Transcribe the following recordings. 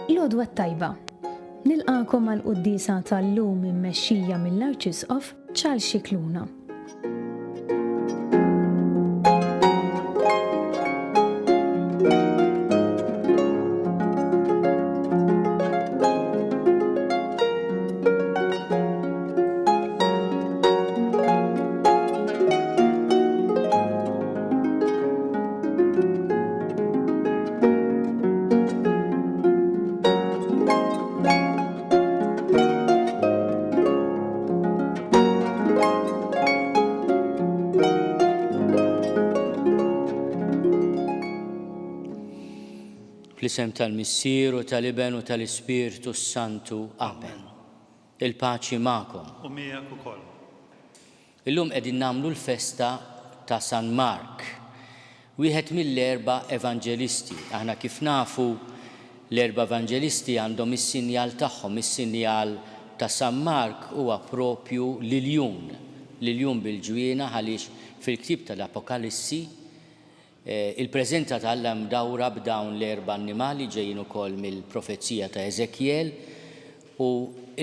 L-għodwa t-tajba. Nilqagħkom għall-quddiesa tal-lum immexxija mill-Arċisqof Charles Scicluna. Fl-isem tal-Missier u tal-Iben u tal-Ispirtu s-Santu. Amen. Il-paċi magħkom. U miegħek ukoll. Illum qegħdin nagħmlu l-festa ta' San Mark, wieħed mill-erba' evanġelisti. Aħna kif nafu, l-erba' evanġelisti għandhom is-sinjal tagħhom, is-sinjal ta' San Mark huwa propju l-iljun, l-iljun bil-ġwienaħ għaliex fil-ktieb tal-Apokalissi Il-preżenza ta' Alla mdawra b'dawn l-erba' annimali ġejjin ukoll mill-profezija ta' Eżekjel u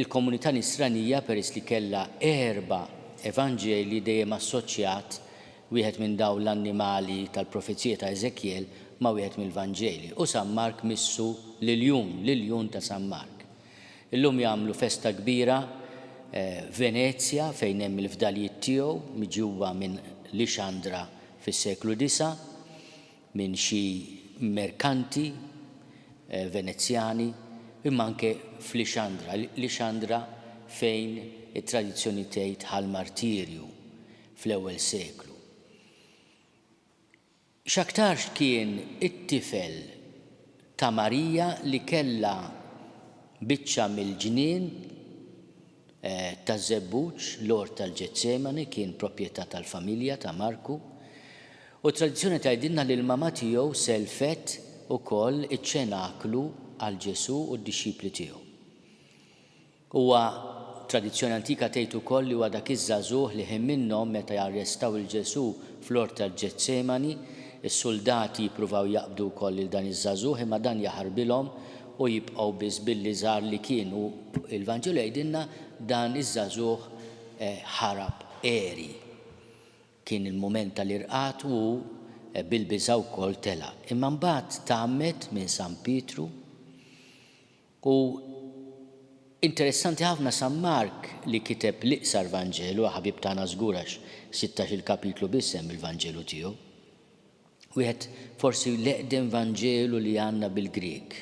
l-komunità Nisranija peress li kellha erba' evanġelji dejjem assoċjat wieħed minn dawn l-annimali tal-profezija ta' Eżekjel ma' wieħed mill-Vanġeli u San Mark missu l-iljun, l-iljun ta' San Mark. Illum jagħmlu festa kbira f'Venezja fejn hemm il-fdalijiet tiegħu miġjuba minn Lixandra fis-seklu disa' minn xi merkanti Venezjani imma anke f'Lixandra, Lixandra fejn it-tradizzjoni tgħid ħa l-martirju fl-ewwel seklu. X'aktarx kien it-tifel ta' Marija li kellha biċċa mill-ġnien taż-żebbuġ, l-Ort tal-Ġetsemani kien proprjetà tal-familja ta' Marku, u t-tradizzjoni tgħidilna li l-mama tiegħu sellfet ukoll iċ-ċenaklu għal Ġesù u d-dixxipli tiegħu. Huwa Tradizzjoni antika tgħid ukoll li huwa dak iż-żagħżugħ li ħin minnhom meta jarrestaw 'il Ġesù fl-ort tal-Ġetsemani, is-suldati jippruvaw jaqbdu wkoll lil dan iż-żagħżugħ imma dan jaħarbilhom u jibqgħu biss bil-liżar li kien u l-Vanġelu jgħidilna dan iż-żagħżugħ ħarab għeri. Kien il-mument tal-irqad u hu bil-biża' wkoll telaq. Imma mbagħad tgħammed minn San Pietru U interessanti ħafna San Mark li kiteb l-iqsar Vanġelu, ħabib tagħna żgur għax sittax-il kapitlu biss hemm il-Vanġelu tiegħu. Wieħed forsi l-eqdem Vanġelu li għandna bil-Grieg.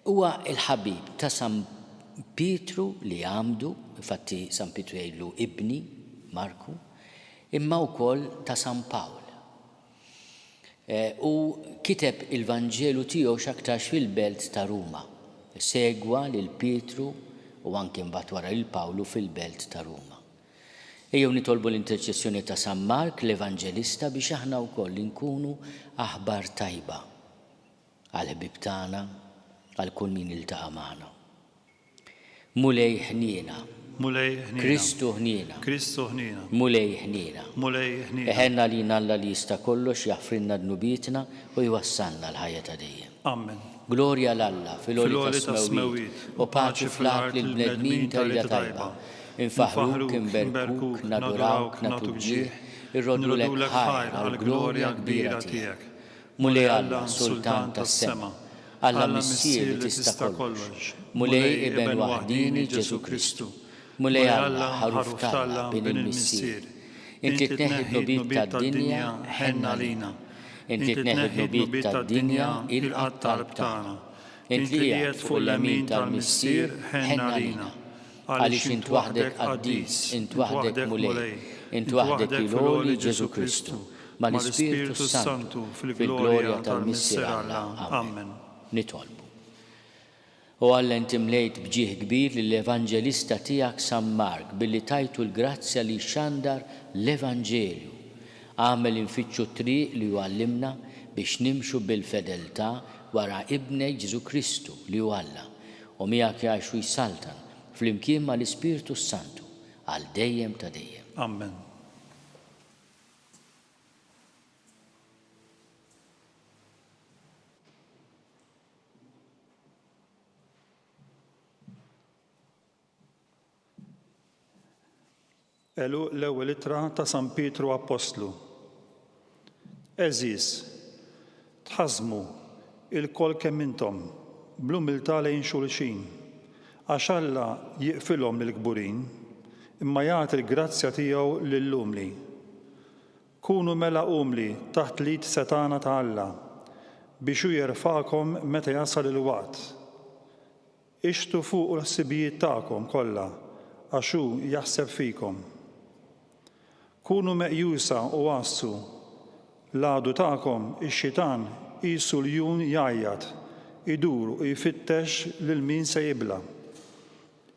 Huwa l-ħabib ta' San Pietru li għamdu, infatti San Pietru jgħidlu ibni, Marku, imma wkoll ta' San Pawl. U kiteb il-Vanġelu tiegħu x'aktarx fil-belt ta' Ruma. Segwa lil Pietru u anki mbagħad wara lil Pawlu fil-belt ta' Ruma. Ejjew nitolbu l-interċessjoni ta' San Mark l-Evanġelista biex aħna wkoll inkunu aħbar tajba għall-ħbieb tagħna, għal kull min jiltaqa' magħna. Mulej ħniena. Mulej ħniena. Kristu ħniena. Kristu ħniena. Mulej ħniena. Mulej ħniena. Iħenn għalina Alla li jista' kollox jaħfrilna dnubietna u jwassalna l-ħajja ta' dejjem. Amen. Glorja 'l Alla fil-għoli tas-smewwiet u paċi fl-art lill-bnedmin ta' rieda tajba. Infaħħruk, inberkuk, nadurawk, nagħtuk ġieħ, irroddulek ħajr għall-glorja kbira tiegħek. Mulej Alla, Sultan tas-sema, Alla Missier li tista' kollox, Mulej Iben waħdieni Ġesù Kristu, Mulej Alla, Ħaruf t'Alla, Bin il-Missier. Int li tneħħi d-dnubiet tad-dinja, ħenn għalina. Int li tneħħi d-dnubiet tad-dinja, ilqa' t-talb tagħna. Int li qiegħed fuq il-lemin tal-Missier, ħenn għalina. Għaliex int waħdek qaddis, int waħdek Mulej, int waħdek il-Għoli Ġesù Kristu, mal-Ispirtu s-Santu, fil-glorja tal-Missier Alla. Amen. Nitolbu. O Alla inti mlejt b'ġieħ kbir lill-evanġelista tiegħek San Mark billi tajtu l-grazzja li jxandar l-Evanġelju. Agħmel li nfittxu t-triq li hu għallimna biex nimxu bil-fedeltà wara Ibnek Ġesù Kristu li hu Alla. U miegħek jgħix u jsaltan, flimkien mal-Ispirtu s-Santu, għal dejjem ta' dejjem. Amen. Għeluq l-ewwel ittra ta' San Pietru Appostlu. Għeżież, tħażżmu, ilkoll kemm intom, bl-umiltà lejn xulxin, għax Alla jieqfilhom lill-kburin, imma jagħti l-grazzja tiegħu lill-umli. Kunu mela umli taħt l-id setgħana ta' Alla, biex hu jerfagħkom meta jasal il-waqt. Ixħtu fuqu l-ħsibijiet tagħkom kollha, għax hu jaħseb fikom. Kunu meqjusa u għassu. L-għadu tagħkom, ix-xitan, qisu ljun jgħajjat, idur u jfittex lil min se jibla'.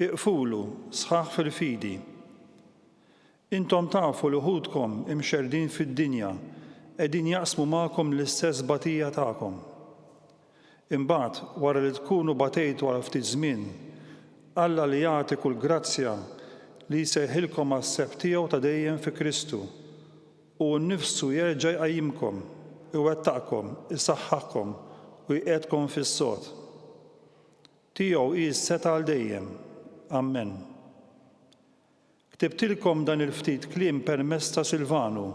Iqfulu, sħaħ fil-fidi. Intom tafu li ħutkom imxerrdin fid-dinja qegħdin jaqsmu magħkom l-istess tbatija tagħkom. Imbagħad, wara li tkunu batejtu għal ftit żmien, Alla li jagħti kull grazzja, li jsejħilkom għas-sebħ tiegħu ta' dejjem fi Kristu, hu nnifsu jerġa' jqajjimkom, iwettaqkom, isaħħaħkom u jqiegħdkom fis-sod. Tiegħu hi s-setgħa għal dejjem. Ammen. Ktibtilkom dan il-ftit kliem permezz ta' Silvanu,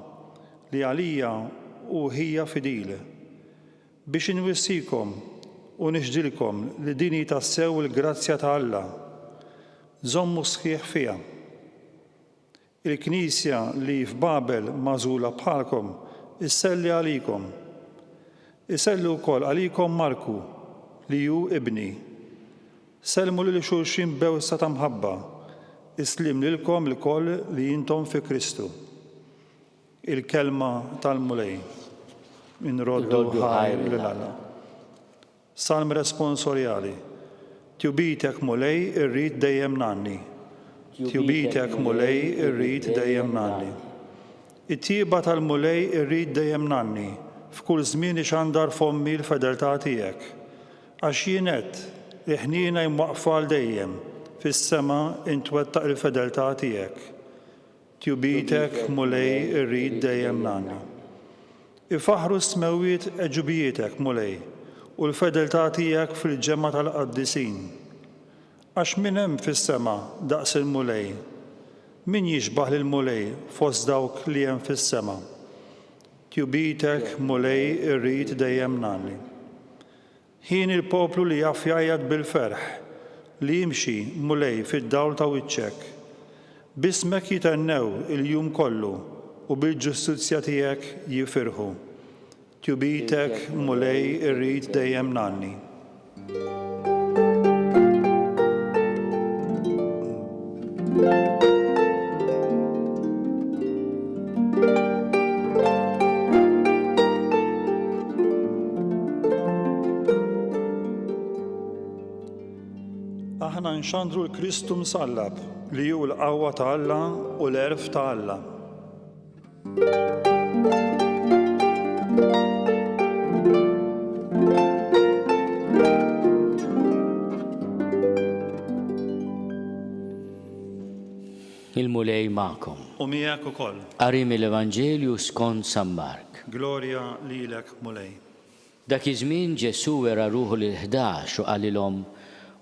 li għalija hu ħija fidil, biex inwissikom u nixhdilkom li din hi tassew il-grazzja ta' Alla. Żommu sħiħ fiha. Il-Knisja li hi f'Babel magħżula bħalkom isselli għalikom. Iselli wkoll għalikom Marku, li hu ibni. Sellmu lil xulxin b'bewsa ta' mħabba. Is-sliem lilkom ilkoll li intom fi Kristu. Il-Kelma tal-Mulej. Inroddu ħajr lil Alla. Salm responsorjali. Tjubitek Mulej irrid dejjem ngħanni. Tjubitek Mulej irrid dejjem ngħanni. It-tjieba tal-Mulej irrid dejjem ngħanni, f'kull żmien ixandar fommi l-fedeltà tiegħek. Għax jien għedt, Il-ħniena hi mwaqqfa għal dejjem, fis-sema int twettaq il-fedeltà tiegħek. Tjubitek, Mulej, irrid dejjem ngħanni. Ifaħħru s-smewwiet għeġubijietek, Mulej, u l-fedeltà tiegħek fil-ġemgħa tal-qaddisin. Għax min hemm fis-sema daqs il-Mulej? Min jixbah lill-Mulej fost dawk li hemm fis-sema? Tjubitek, Mulej, irrid dejjem ngħanni. Hieni l-poplu li jaf jgħajjat bil-ferħ, li jimxi, Mulej, fid-dawl ta' wiċċek. B'ismek jithennew il-jum kollu u bil-ġustizzja tiegħek jifirħu. Tjubitek, Mulej, irrid dejjem ngħanni. Aħna nxandru l-Kristu msallab li hu l-qawwa ta' Alla u l-għerf ta' Alla. Il-Mulej magħkom. U miegħek ukoll. Qari mill-Evanġelju skont San Mark. Glorja lilek, Mulej. Dak iż-żmien Ġesù wera ruħu lill-11 u qalilhom,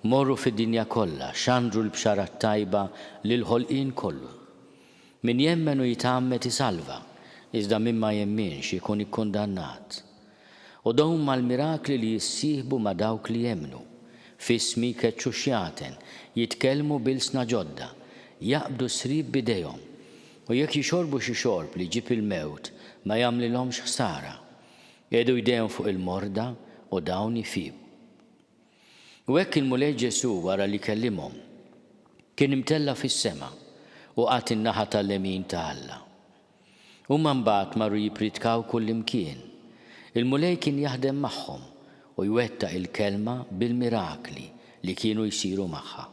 Morru fid-dinja kollha, xandru l-Bxara t-Tajba lill-ħolqien kollu. Min jemmen u jitgħammed isalva, iżda min ma jemminx ikun ikkundannat. U dawn huma l-mirakli li jissieħbu ma' dawk li jemmnu, F'ismi jkeċċu x-xjaten, jitkellmu b'ilsna ġodda, jaqbdu s-sriep b'idejhom, u jekk jixorbu xi xorb li jġib il-mewt ma jagħmlilhomx ħsara. Jqiegħdu jdejhom fuq il-morda u dawn jfiqu. U hekk il-Mulej Ġesù wara li kellimhom, kien imtella' fis-sema u qagħad in-naħa tal-lemin ta' Alla. Huma mbagħad marru jippritkaw kullimkien. Il-Mulej kien jaħdem magħhom u jwettaq il-kelma bil-mirakli li kienu jsiru magħha.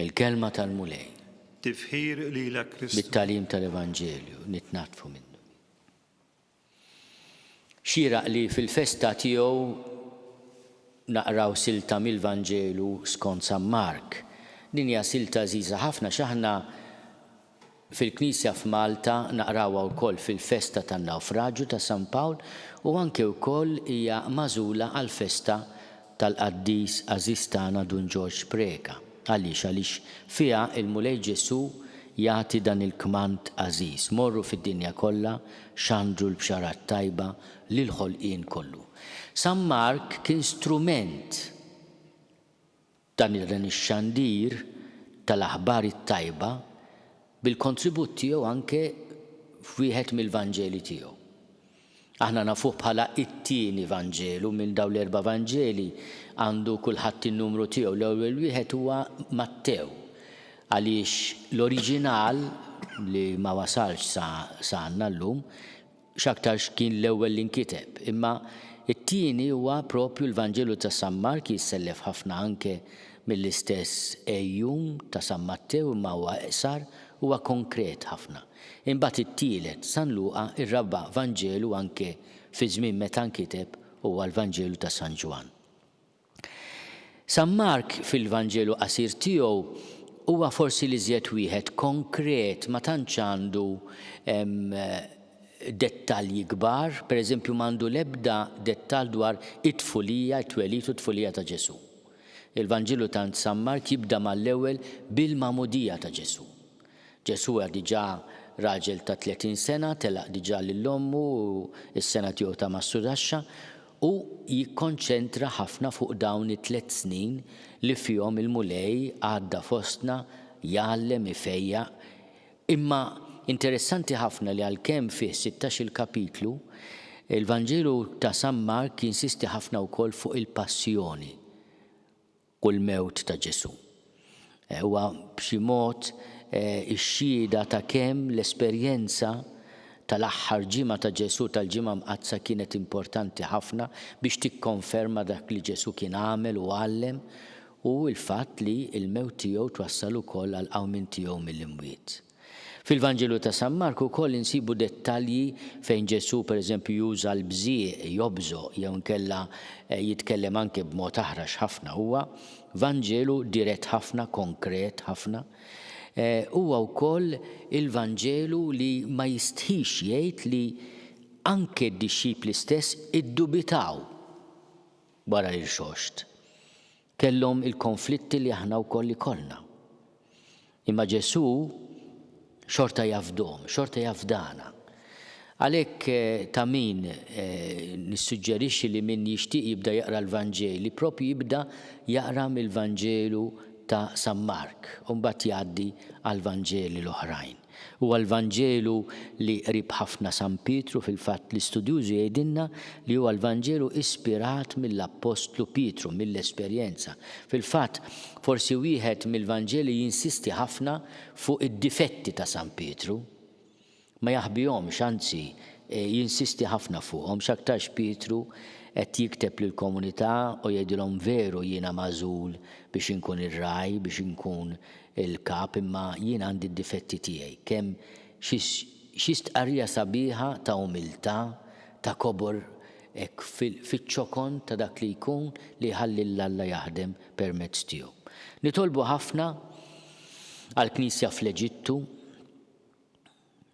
Il-Kelma tal-Mulej. Tifħir lilek Kristu. Bit-tagħlim tal-Evanġelju nitnaddfu minnu. Xieraq li fil-festa tiegħu naqraw silta mill-Vanġelu skont San Mark. Din hija silta għażiża ħafna x'aħna fil-Knisja f'Malta naqrawha wkoll fil-festa tan-Nawfraġju ta' San Pawl u anke wkoll hija magħżula għall-festa tal-qaddis għażiż tagħna Dun Ġorġ Preca. Għaliex? Għaliex fiha l-Mulej Ġesù jagħti dan il-kmand għażiż, Morru fid-dinja kollha, xandru l-Bxara t-Tajba lill-ħolqien kollu. San Mark kien strument ta' dan ix-xandir tal-aħbar it-tajba bil-kontribut tiegħu anke f'wieħed mill-Vanġeli tiegħu. Aħna nafuh bħala t-tieni Vanġelu minn dawn l-erba' Vanġeli għandu kulħadd in-numru tiegħu. L-ewwel wieħed huwa Mattew għaliex l-oriġinal li ma wasalx sa għandna llum x'aktarx kien l-ewwel li nkiteb. Imma t-tieni huwa proprju l-Vanġelu ta' San Mark jissellef ħafna anke mill-istess għejjun ta' San Mattew imma huwa iqsar, huwa konkret ħafna. Imbagħad it-tielet, San Luqa, ir-raba' Vanġelu anke fiż-żmien meta nkiteb huwa l-Vanġelu ta' San Ġwann. San Mark fil-Vanġelu qasir tiegħu huwa forsi l-iżjed wieħed konkret, ma tantx għandu dettalji kbar, pereżempju m'għandu l-ebda dettall dwar it-tfulija, it-twelid u t-tfulija ta' Ġesù. Il-Vanġelu ta' San Mark jibda mal-ewwel bil-magħmudija ta' Ġesù. Ġesù era diġà raġel ta' 30 sena, telaq diġà lil ommu u s-sengħa tiegħu ta' mastrudaxxa, u jikkonċentra ħafna fuq dawn it-tlett snin li fihom il-Mulej għadda fostna jgħallem, ifejjaq. Imma interessanti ħafna li għalkemm fih sittax-il kapitlu, il-Vanġelu ta' San Mark jinsisti ħafna wkoll fuq il-passjoni. u l-mewt ta' Ġesù. Huwa b'xi mod ix-xhieda ta' kemm l-esperjenza tal-aħħar ġimgħa ta' Ġesù, tal-Ġimgħa Mqaddsa kienet importanti ħafna biex tikkonferma dak li Ġesù kien għamel u għallem u l-fatt li l-mewt tiegħu twassal ukoll għall-qawmien tiegħu mill-imwiet. Fil-Vanġelu ta' San Mark ukoll insibu dettalji fejn Ġesù pereżempju juża l-bżieq, jobżoq jew inkella jitkellem anke b'mod aħrax ħafna. Huwa Vanġelu dirett ħafna, konkret ħafna. Huwa wkoll il-Vanġelu li ma jistħix jgħid li anke d-dixxipli stess iddubitaw wara l-irxoxt. Kellhom il-konflitti li aħna wkoll ikollna. Imma Ġesù xorta jafdhom, xorta jafdana. Għalhekk ta' min nissuġġerixxi li min jixtieq jibda jaqra l-Vanġeli proprju jibda jaqra mill-Vanġelu ta' San Mark u mbagħad jgħaddi għall-Vanġeli l-oħrajn. Huwa l-Vanġelu li qrib ħafna San Pietru, fil-fatt l-istudjużi jgħidilna li huwa l-Vanġelu ispirat mill-Appostlu Pietru, mill-esperjenza. Fil-fatt, forsi wieħed mill-Vanġeli jinsisti ħafna fuq id-difetti ta' San Pietru. Ma jaħbihomx, anzi, jinsisti ħafna fuqhom. X'aktarx Pietru qed jikteb lill-komunità u jgħidilhom veru jiena magħżul biex inkun ir-ragħaj, biex inkun il-Kap imma jien għandi d-difetti tiegħi. Kemm xi xi stqarrija sabiħa ta' umiltà, ta' kobor hekk fiċ-ċokon ta' dak li jkun li jħalli 'l Alla jaħdem permezz tiegħu. Nitolbu ħafna għall-Knisja fl-Eġittu.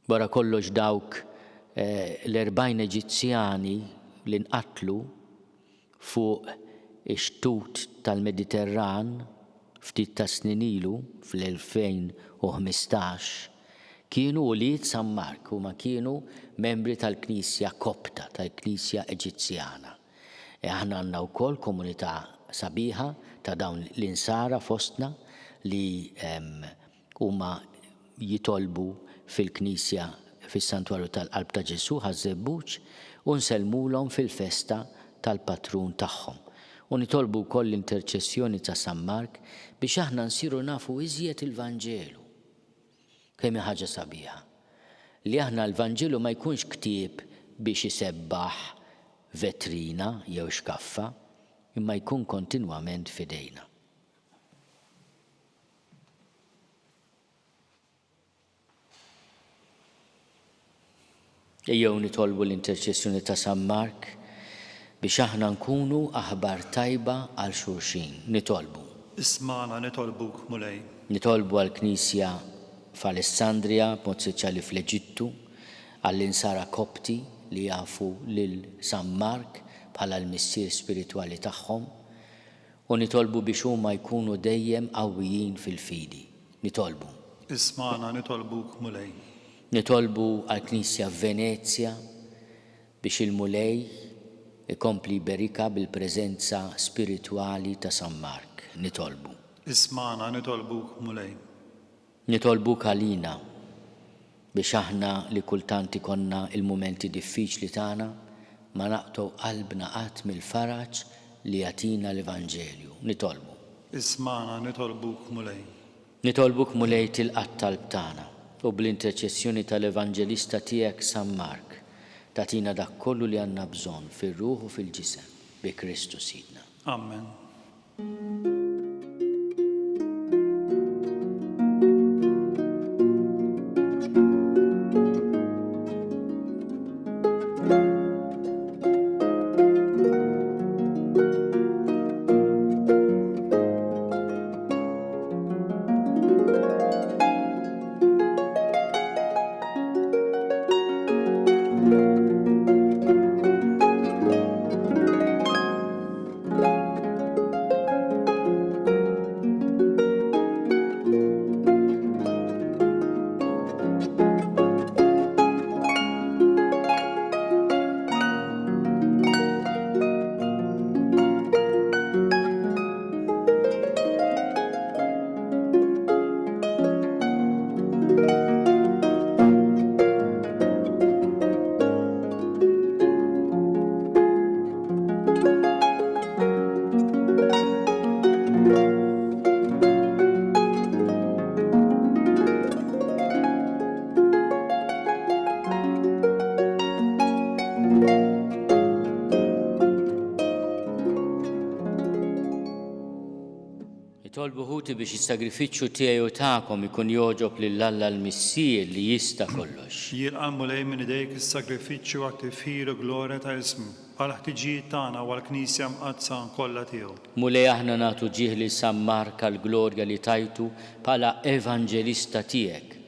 Wara kollox dawk l-40 Eġizzjani li nqatlu fuq ix-xtut tal-Mediterran ftit tas-snin ilu, fl-2015, kienu ulied San Mark, huma kienu membri tal-Knisja Kopta, tal-Knisja Eġizzjana. Aħna għandna wkoll komunità sabiħa ta' dawn l-Insara fostna li Huma jitolbu fil-knisja fis-Santwarju tal-Qalb ta' Ġesù Ħaż-Żebbuġ u nsellmulhom fil-festa tal-patrun tagħhom. U nitolbu wkoll l-interċessjoni ta' San Mark biex aħna nsiru nafu iżjed il-Vanġelu. Kemm hi ħaġa sabiħa li aħna l-Vanġelu ma jkunx ktieb biex isebbaħ vetrina jew xkaffa, imma jkun kontinwament f'idejna. Ejjew nitolbu l-interċessjoni ta' San Mark. Biex aħna nkunu aħbar tajba għal xulxin. Nitolbu. Ismagħna nitolbuk, Mulej. Nitolbu għall-Knisja f'Alessandria, b'mod speċjali fl-Eġittu, għall-Insara Kopti li jafu lil San Mark bħala l-missier spiritwali tagħhom, u nitolbu biex huma jkunu dejjem qawwijin fil-fidi. Nitolbu. Ismagħna nitolbuk, Mulej. Nitolbu għall-Knisja f'Venezja, biex il-Mulej ikompli jberikha bil-preżenza spiritwali ta' San Mark. Nitolbu. Ismagħna nitolbuk, Mulej. Nitolbuk għalina, biex aħna li kultant ikollna l-mumenti diffiċli tagħna, ma naqtgħu qalbna qatt mill-faraġ li jagħtina l-Evanġelju. Nitolbu. Ismagħna nitolbuk, Mulej. Nitolbuk Mulej tilqa' t-talb tagħna u bl-interċessjoni tal-Evanġelista tiegħek San Mark, tagħtina dak kollu li għandna bżonn fir-ruħ u fil-ġisem, bi Kristu Sidna. Amen. Nitolbu ħuti biex is-sagrifiċċju tiegħi u tagħkom ikun jogħġob lil Alla l-Missier li jista' kollox. Jilqa' l-Mulej minn idejk is-sagrifiċċju għat-tifħir u glorja ta' ismu, għall-ħtiġijiet tagħna u għall-Knisja Mqaddsa kollha tiegħu. Mulej aħna nagħtu ġieħ lil San Mark għall-glorja li tajtu bħala evanġelista tiegħek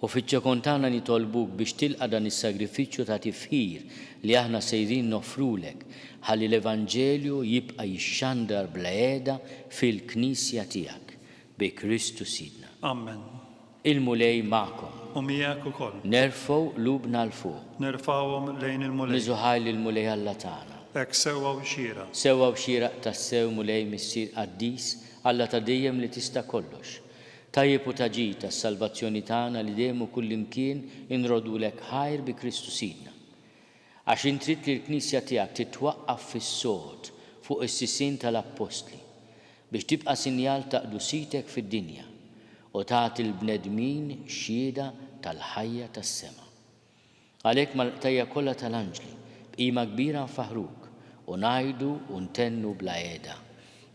U fiċ-ċokon tagħna nitolbuk biex tilqa' dan is-sagrifiċċju ta' tifħir li aħna sejrin noffrulek, ħalli l-Evanġelju jibqa' jixxandar bla heda fil-Knisja tiegħek. Bi Kristu Sidna. Amen. Il-Mulej magħkom. U miegħek ukoll. Nerfgħu qlubna 'l fuq. Nerfgħuhom lejn il-Mulej. Niżu ħajr lill-Mulej Alla tagħna. Hekk sewwa u xieraq. Sewwa u xieraq tassew, Mulej, Missier qaddis, Alla ta' dejjem li tista' kollox. Tajjeb u ta' ġid għas-salvazzjoni tagħna li dejjem u kullimkien inroddulek ħajr bi Kristu Sidna. Għax int ridt li l-Knisja tiegħek titwaqqaf fis-sod fuq is-sisien tal-Appostli, biex tibqa' sinjal ta' qdusitek fid-dinja u tagħti l-bnedmin xhieda tal-ħajja tas-sema. Għalhekk mal-qtajja' kollha tal-anġli, b'qima kbira nfaħħruk, u ngħidu u ntennu bla heda,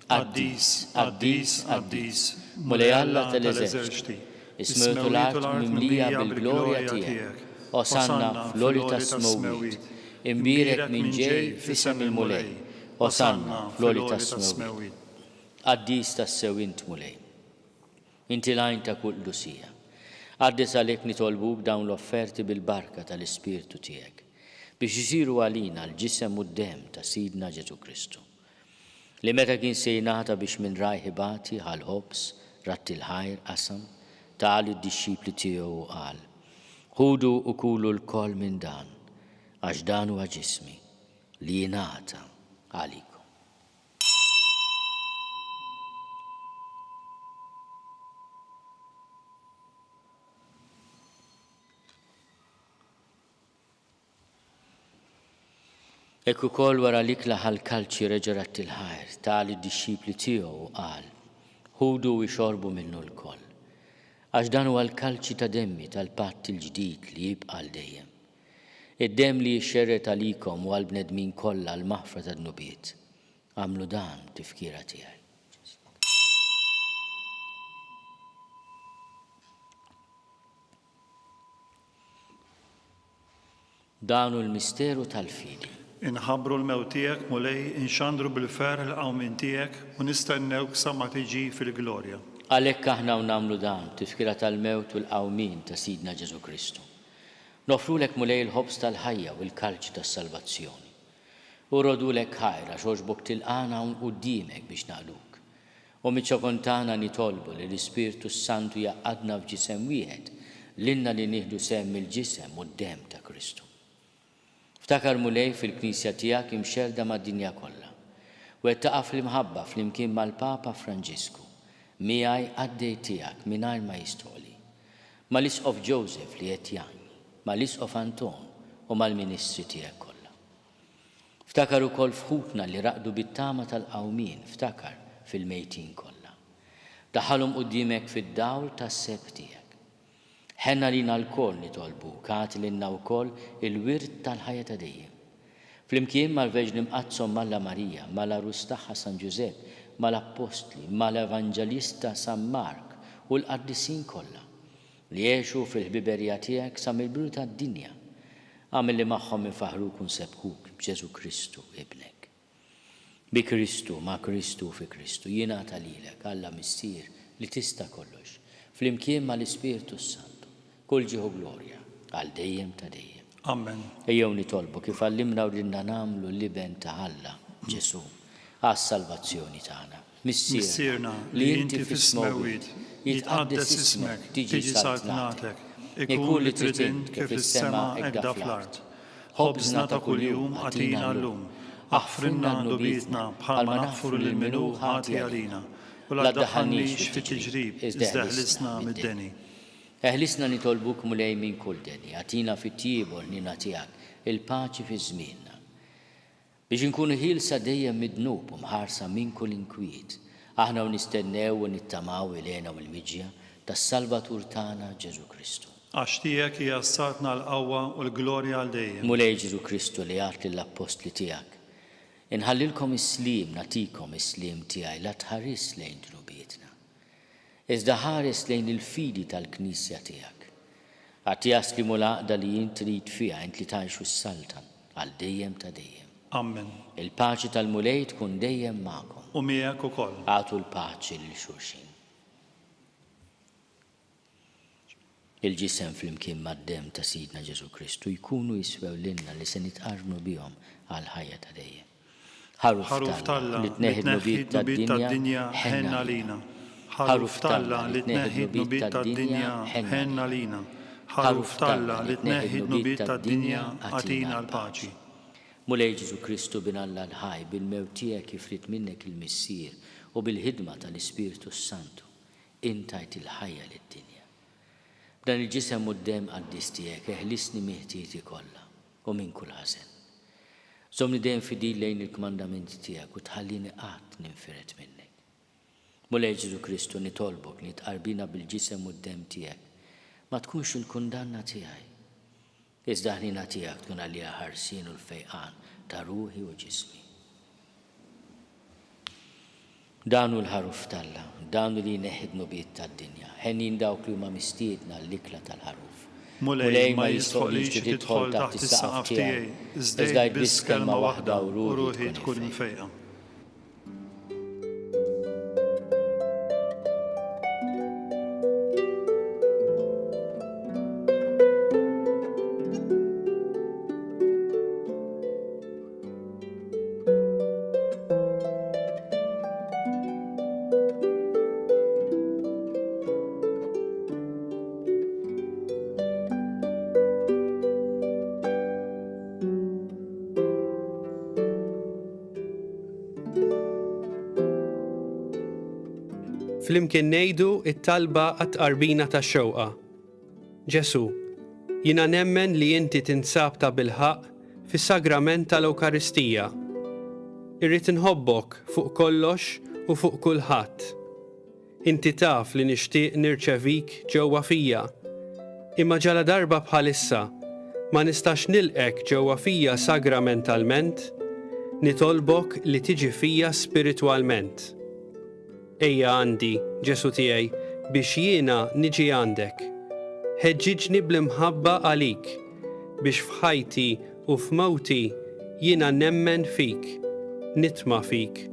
Qaddis, qaddis, qaddis, Mulej Alla tal-eżerċti, is-smewwiet u l-art mimlija bil-glorja tiegħek. Osanna fl-għoli tas-smewwiet. Imbierek min ġej f'isem il-Mulej. Osanna fl-għoli tas-smewwiet. Qaddis tassew int, Mulej. Inti l-għajn ta' kull qdusija. Qaddes għalhekk nitolbuk dawn l-offerti bil-barka tal-Ispirtu tiegħek, biex isiru għalina l-ġisem u d-demm ta' Sidna Ġesù Kristu, li meta kien se jingħata biex minn rajh ibati, ħa l-ħobż, radd il-ħajr, qasam, ta lid-dixxipli tiegħu u qal, Ħudu u kulu lkoll minn dan, għax dan huwa ġismi, li jingħata għalikom. Hekk ukoll wara l-ikla ħa l-kalċi reġa' radd il-ħajr, ta lid-dixxipli tiegħu u qal, Ħudu u ixorbu minnu lkoll. Għax dan huwa l-kalċi ta' demmi tal-patt il-ġdid li jibqa' għal dejjem. Id-demm li jixxerred għalikom u għall-bnedmin kollha għall-maħfra tad-dnubiet. Agħmlu dan b'tifkira tiegħi. Dan hu l-misteru tal-fidi. Inħabbru l-mewt tiegħek, Mulej, inxandru bil-ferħ il-qawmien tiegħek, u nistennewk sa ma tiġi fil-glorja. Għalhekk aħna u nagħmlu dan, b'tifkira tal-mewt u l-qawmien ta' Sidna Ġesù Kristu, noffrulek, Mulej, il-ħobż tal-ħajja u l-kalċi tas-salvazzjoni. U rrodulek ħajr għax għoġbok tilqagħna hawn quddiemek biex naqduk. U miċ-ċokon tagħna nitolbu li l-Ispirtu s-Santu jgħaqqadna f'ġisem wieħed, lilna li nieħdu sehem mill-ġisem u d-demm ta' Kristu. Ftakar, Mulej, fil-Knisja tiegħek imxerrda mad-dinja kollha. Wettaqha fl-imħabba flimkien mal-Papa Franġisku, miegħi qaddej tiegħek mingħajr ma jistħoqli, mal-Isqof Joseph li qed jgħinni, mal-Isqof Anton u mal-ministri tiegħek kollha. Ftakar ukoll f'ħutna li raqdu bit-tama tal-qawmien, ftakar fil-mejtin kollha. Daħħalhom quddiemek fid-dawl tas-sebħ tiegħek. Ħenn għalina lkoll, nitolbuk, agħti lilna wkoll il-wirt tal-ħajja ta' dejjem. Flimkien mal-Verġni Mqaddsa Omm Alla Marija, mal-Għarus tagħha San Ġużepp, mal-Appostli, mal-Evanġelista San Mark u l-qaddisin kollha, li għexu fil-ħbiberija tiegħek sa mill-bidu tad-dinja, agħmel li magħhom infaħħruk u nsebbħuk b'Ġesù Kristu, Ibnek. Bi Kristu, ma' Kristu u fi Kristu, jingħata lilek, Alla Missier, li tista' kollox, flimkien ma' l-Ispirtu s-Santu, kull ġieħ u glorja, għal dejjem ta' dejjem. Amen. Ejjew nitolbu kif għallimna u ridna nagħmlu l-Iben ta' Alla, Ġesù, għas-salvazzjoni tagħna. Missierna li inti fis-smewwiet, jitqaddes ismek, tiġi saltnatek, ikun li trid int kif fis-sema hekk fl-art. Ħobżna ta' kuljum agħtina llum. Aħfrilna dnubietna bħalma naħfru lil min hu ħati għalina, u la ddaħħalniex fit-tiġrib, iżda eħlisna mid-deni. Eħlisna nitolbuk Mulej minn kull deni, agħtina fit-tjieba u l-ħniena tiegħek il-paċi fi żmienna. Biex inkunu ħielsa dejjem mid-dnub u mħarsa minn kull inkwiet, aħna u nistennew u nittamaw il-hena u l-miġja tas-Salvatur tagħna Ġesù Kristu. Għax tiegħek hija s-saltna l-qawwa u l-glorja għal dejjem. Mulej Ġesù Kristu li għidt lill-appostli tiegħek, Inħallilkom is-sliem, nagħtikom is-sliem tiegħi, la tħarisx lejn dnubietna, Iżda ħares lejn il-fidi tal-Knisja tiegħek. Agħtiha s-sliem u l-għaqda li int trid fiha, int li tgħix u ssaltan għal dejjem ta' dejjem. Ammen. Il-paċi tal-Mulej tkun dejjem magħkom. U miegħek ukoll. Agħtu l-paċi lil xulxin. Il-Ġisem flimkien mad-Demm ta' Sidna Ġesù Kristu jkunu jiswew lilna li se nitqarbnu bihom għall-ħajja ta' dejjem. Ħaruf Ħaruf t'Alla t'Alla li li tneħħi tneħħi d-dnubiet d-dnubiet tad-dinja, tad-dinja, ħenn ħenn għalina. għalina. Ħaruf Ħaruf t'Alla t'Alla li li tneħħi tneħħi d-dnubiet d-dnubiet tad-dinja, tad-dinja, ħenn ħenn għalina. għalina. Ħaruf Ħaruf t'Alla t'Alla li li tneħħi tneħħi d-dnubiet d-dnubiet tad-dinja, tad-dinja, agħtina agħtina l-paċi. l-paċi. Mulej Ġesù Kristu, Bin Alla l-ħaj, bil-mewt tiegħek kif ried minnek il-Missier u bil-ħidma tal-Ispirtu s-Santu, Int tajt il-ħajja lid-dinja. B'dan il-Ġisem u d-Demm qaddis tiegħek eħlisni minn ħtieti kollha u minn kull ħażen. Żommni dejjem fidil lejn il-kmandamenti tiegħek u tħallini qatt ninfired minnek. Mulej Ġesù Kristu, nitolbok li t-tqarbina bil-Ġisem u d-Demm tiegħek ma tkunx il-kundanna tiegħi, iżda l-ħniena tiegħek tkun għalija l-ħarsien u l-fejqan ta' ruħi u ġismi. Dan hu l-Ħaruf t'Alla, dan hu li jneħħi d-dnubiet tad-dinja. Henjin dawk li huma mistiedna għall-ikla tal-Ħaruf. Mulej, ma jistħoqlix li tidħol taħt is-saqaf tiegħi, iżda għid biss kelma waħda u ruħi tkun imfejqa. Flimkien ngħidu t-talba għat-tqarbina tax-xewqa. Ġesù, jiena nemmen li inti tinsab tabilħaqq fis-Sagrament tal-Ewkaristija. Irrid inħobbok fuq kollox u fuq kulħadd. Inti taf li nixtieq nirċevik ġewwa fija, imma ġaladarba bħalissa ma nistax nilqgħek ġewwa fija sagramentalment, nitolbok li tiġi fija spiritwalment. Ejja għandi, Ġesù tiegħi, biex jiena niġi għandek. Ħeġġiġni bl-imħabba għalik, biex f'ħajti u f'mewti. jiena nemmen fik, nitma' fik,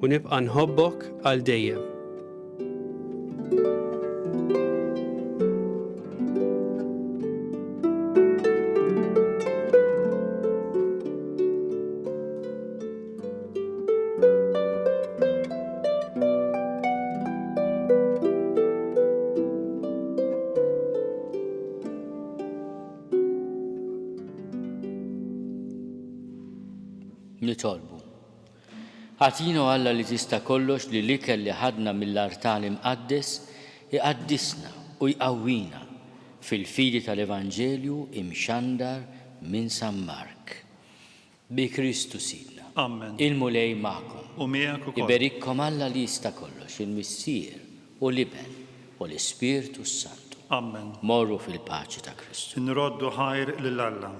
u nibqa' nħobbok għal dejjem. Nitolbu. Agħtina, o Alla li tista' kollox, li l-ikel li ħadna mill-artal imqaddes iqaddisna u jqawwina fil-fidi tal-Evanġelju imxandar minn San Mark. Bi Kristu Sidna. Ammen. Il-Mulej magħkom. U miegħek ukoll. Iberikkom Alla li jista' kollox, il-Missier, u l-Iben, u l-Ispirtu s-Santu. Ammen. Morru fil-paċi ta' Kristu. Nroddu ħajr lil Alla.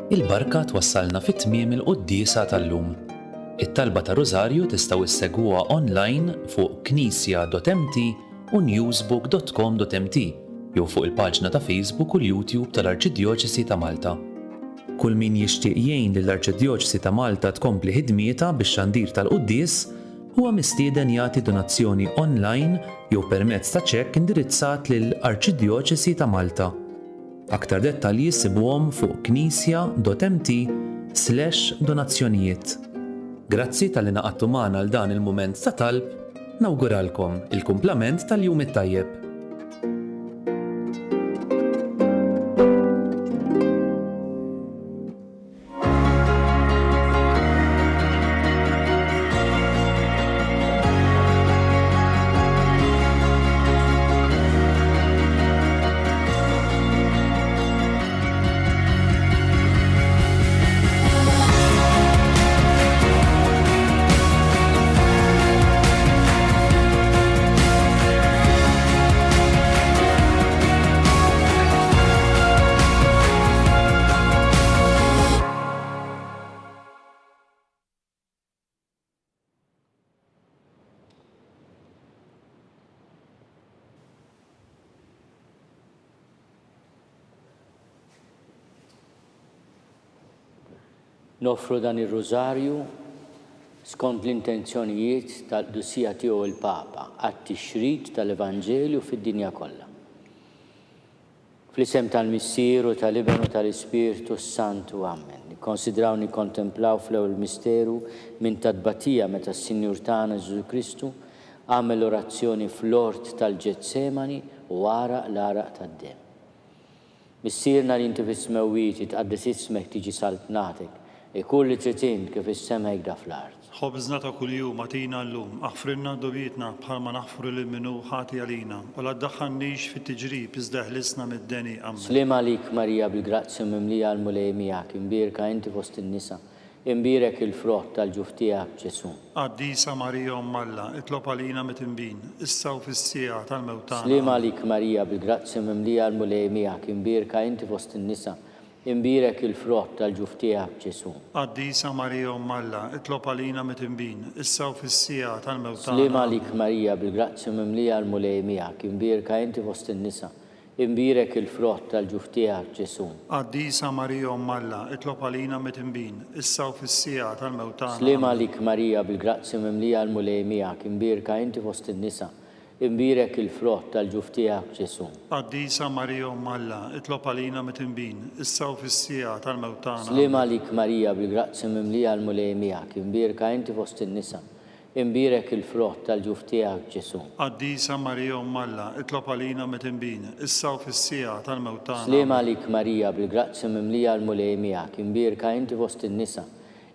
Il-barka twassalna fi tmiem il-quddiesa tal-lum. It-talba tar-Rużarju tistgħu issegwuha online fuq knisja.mt u newsbook.com.mt jew fuq il-paġna ta' Facebook u l-YouTube tal-Arċidjoċesi ta' Malta. Kull min jixtieq jgħin lill-Arċidjoċesi ta' Malta tkompli ħidmietha bix-xandir tal-quddies huwa mistieden jagħti donazzjoni online jew permezz ta' ċekk indirizzat lil Arċidjoċesi ta' Malta. Aktar dettalji ssibuhom fuq knisja.mt slash donazzjonijiet. Grazzi talli ngħaqadtu magħna għal dan il-mument ta' talb, nawguralkom il-kumplament tal-jum it-tajjeb. Noffru dan ir-Rużarju skont l-intenzjonijiet tal-Qdusija Tiegħu l-Papa għat-tixrid tal-Evanġelju fid-dinja kollha. Fl-isem tal-Missier u tal-Iben u tal-Ispirtu s-Santu. Ammen. Nikkonsidraw nikkontemplaw fl-ewwel misteru minn tat-tbatija meta s-Sinjur tagħna Ġesù Kristu għamel l-orazzjoni fl-ort tal-Ġetsemani u għaraq l-għaraq tad-demm. Missierna li inti fis-smewwiet, jitqaddes ismek, tiġi saltnatek, ikun li trid int kif fis-sema hekk da fl-art. Ħobżna ta' kuljum agħtina llum, aħfrilna dnubietna bħalma naħfru lil min hu ħati għalina, u la ddaħħalnix fit-tiġrib iżda eħlisna mid-deni. Ammen. Sliem għalik Marija bil-grazzja mimlija l-Mulej miegħek, imbierka inti fost in-nisa, imbierek il-frott tal-ġuf tiegħek Ġesù. Qaddisa Marija Omm Alla, itlob għalina mitinbin, issa u fis-siegħa tal-mewt tagħna. Sliem għalik Marija bil-grazzja mimlija l-Mulej miegħek, imbierka inti fost in-nisa, Imbierek il-frott tal-ġuf tiegħek, Ġesù. Qaddisa Marija Omm Alla, itlob għalina mitinbin, issa u fis-siegħa tal-mewt tagħna. Sliem għalik Marija, bil-grazzja mimlija l-Mulej miegħek, imbierka inti fost in-nisa, imbierek il-frott tal-ġuf tiegħek, Ġesù. Qaddisa Marija Omm Alla, itlob għalina mitinbin, issa u fis-siegħa tal-mewt tagħna. Sliem għalik Marija, bil-grazzja mimlija l-Mulej miegħek, imbierka inti fost in-nisa, Imbierek il-frott tal-ġuf tiegħek, Ġesù. Qaddisa Marija Omm Alla, itlob għalina mitinbin, issa u fis-siegħa tal-mewt tagħna. Sliem għalik Marija, bil-grazzja mimlija l-Mulej miegħek, imbierka inti fost in-nisa, imbierek il-frott tal-ġuf tiegħek, Ġesù. Qaddisa Marija Omm Alla, itlob għalina mitinbin, issa u fis-siegħa tal-mewt tagħna. Sliem għalik Marija, bil-grazzja mimlija l-Mulej miegħek, imbierka inti fost in-nisa,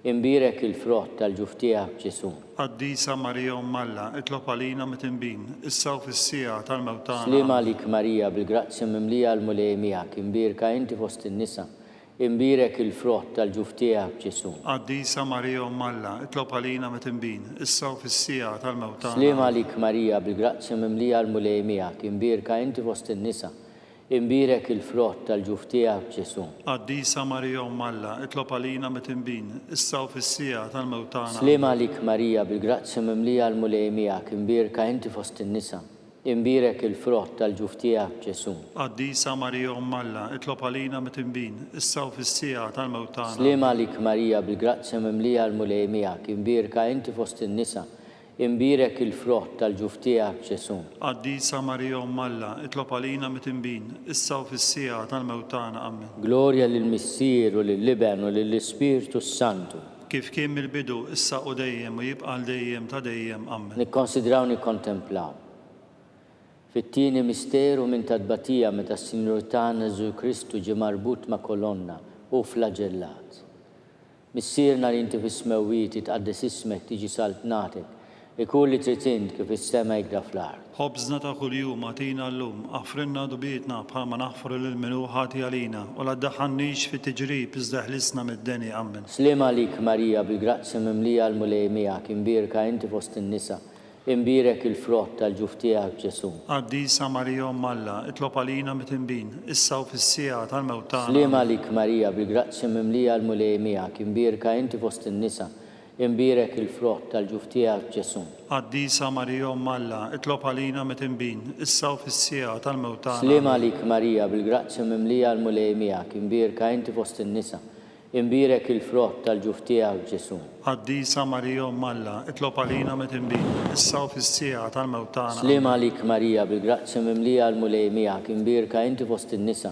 Imbierek il-frott tal-ġuf tiegħek, Ġesù. Qaddisa Marija Omm Alla, itlob għalina mitinbin, issa u fis-siegħa tal-mewt tagħna. Sliem għalik Marija, bil-grazzja mimlija l-Mulej miegħek, imbierka inti fost in-nisa, imbierek il-frott tal-ġuf tiegħek, Ġesù. Qaddisa Marija Omm Alla, itlob għalina mitinbin, issa u fis-siegħa tal-mewt tagħna. Sliem għalik Marija, bil-grazzja mimlija l-Mulej miegħek, imbierka inti fost in-nisa, imbierek. Imbierek il-frott tal-ġuf tiegħek, Ġesù. Qaddisa Marija Omm Alla, itlob għalina mitinbin, issa u fis-siegħa tal-mewt tagħna. Amen. Sliem għalik Marija, bil-grazzja mimlija l-Mulej miegħek, imbierka inti fost in-nisa, imbierek il-frott tal-ġuf tiegħek, Ġesù. Qaddisa Marija Omm Alla, itlob għalina mitinbin, issa u fis-siegħa tal-mewt tagħna. Sliem għalik Marija, bil-grazzja mimlija l-Mulej miegħek, imbierka inti fost in-nisa, Imbierek il-frott tal-ġuf tiegħek, Ġesù. Qaddisa Marija Omm Alla, itlob għalina mitinbin, issa u fis-siegħa tal-mewt tagħna. Ammen. Glorja lill-Missier u lill-Iben u lill-Ispirtu s-Santu. Kif kien mill-bidu, issa u dejjem u jibqa' għal dejjem ta' dejjem. Ammen. Nikkonsidraw nikkontemplaw. Fit-tieni misteru minn ta' tbatija meta s-Sinjur tagħna Ġesù Kristu ġie marbut ma' kolonna u flaġellat. Missierna li inti fis-smewwiet, jitqaddes ismek, tiġi saltnatek, ikun li trid int kif fis-sema hekda fl-art. Ħobżna ta' kuljum agħtina llum, aħfrilna dnubietna bħalma naħfru lil min hu ħati għalina, u la ddaħħalnix fi tiġrib iżda eħlisna mid-deni. Ammen. Sliem għalik Marija, bil-grazzja mimlija l-Mulej miegħek, imbierka inti fost in-nisa, Imbierek il-frott tal-ġuf tiegħek, Ġesù. Qaddisa Marija Omm Alla, itlob għalina mitinbin, issa u fis-siegħa tal-mewt tagħna. Sliem Ammen. għalik Marija, bil-grazzja mimlija l-Mulej miegħek, imbierka inti fost in-nisa, imbierek il-frott tal-ġuf tiegħek, Ġesù. Qaddisa Marija Omm Alla, itlob għalina mitinbin, issa u fis-siegħa tal-mewt tagħna. Sliem Ammen. għalik Marija, bil-grazzja mimlija l-Mulej miegħek, imbierka inti fost in-nisa, Imbierek il-frott tal-ġuf tiegħek, Ġesù. Qaddisa Marija Omm Alla, itlob għalina midinbin, issa u fis-siegħa tal-mewt tagħna. Sliem Amen. għalik Marija, bil-grazzja mimlija l-Mulej miegħek, imbierka inti fost in-nisa,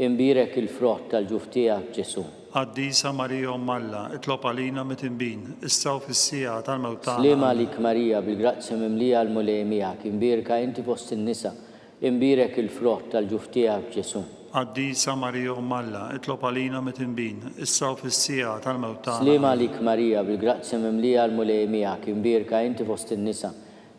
imbierek il-frott tal-ġuf tiegħek, Ġesù. Qaddisa Marija Omm Alla, itlob għalina midinbin, issa u fis-siegħa tal-mewt tagħna. Sliem Amen. għalik Marija, bil-grazzja mimlija l-Mulej miegħek, imbierka inti fost in-nisa, Imbierek il-frott tal-ġuf tiegħek, Ġesù. Qaddisa Marija Omm Alla, itlob għalina mitinbin, issa u fis-siegħa tal-mewt tagħna. Sliem Amen. għalik Marija, bil-grazzja mimlija l-Mulej miegħek, imbierka inti fost in-nisa,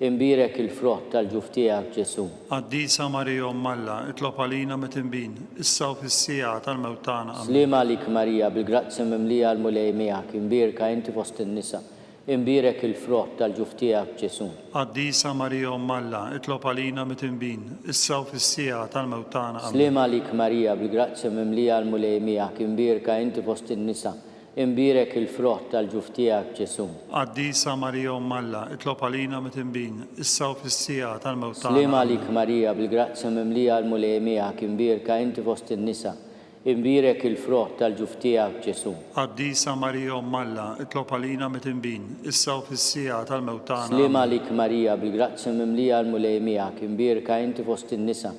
imbierek il-frott tal-ġuf tiegħek, Ġesù. Qaddisa Marija Omm Alla, itlob għalina mitinbin, issa u fis-siegħa tal-mewt tagħna. Amen. Sliem għalik Marija, bil-grazzja mimlija l-Mulej miegħek, imbierka inti fost in-nisa, Imbierek il-frott tal-ġuf tiegħek, Ġesù. Qaddisa Marija Omm Alla, itlob għalina mitinbin, issa u fis-siegħa tal-mewt tagħna. Ammen. Sliem għalik Marija, bil-grazzja mimlija l-Mulej miegħek, imbierka inti fost in-nisa, imbierek il-frott tal-ġuf tiegħek, Ġesù. Qaddisa Marija Omm Alla, itlob għalina mitinbin, issa u fis-siegħa tal-mewt tagħna. Sliem Ammen. għalik Marija, bil-grazzja mimlija l-Mulej miegħek, imbierka inti fost in-nisa, Imbierek il-frott tal-ġuf tiegħek, Ġesù. Qaddisa Marija Omm Alla, itlob għalina mitinbin, issa u fis-siegħa tal-mewt tagħna. Sliem Ammen. għalik Marija, bil-grazzja mimlija l-Mulej miegħek, imbierka inti fost in-nisa,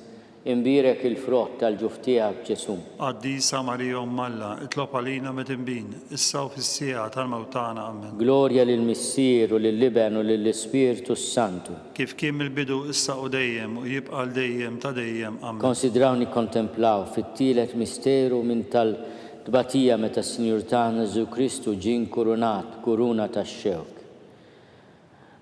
imbierek il-frott tal-ġuf tiegħek, Ġesù. Qaddisa Marija Omm Alla, itlob għalina mitinbin, issa u fis-siegħa tal-mewt tagħna. Ammen. Glorja lill-Missier u lill-Iben u lill-Ispirtu s-Santu. Kif kien mill-bidu, issa u dejjem, u jibqa' għal dejjem ta' dejjem. Ammen. Ikkonsidraw nikkontemplaw fit-tielet misteru minn tal-tbatija meta s-Sinjur tagħna Ġesù Kristu ġie nkurunat b'kuruna tax-xewk.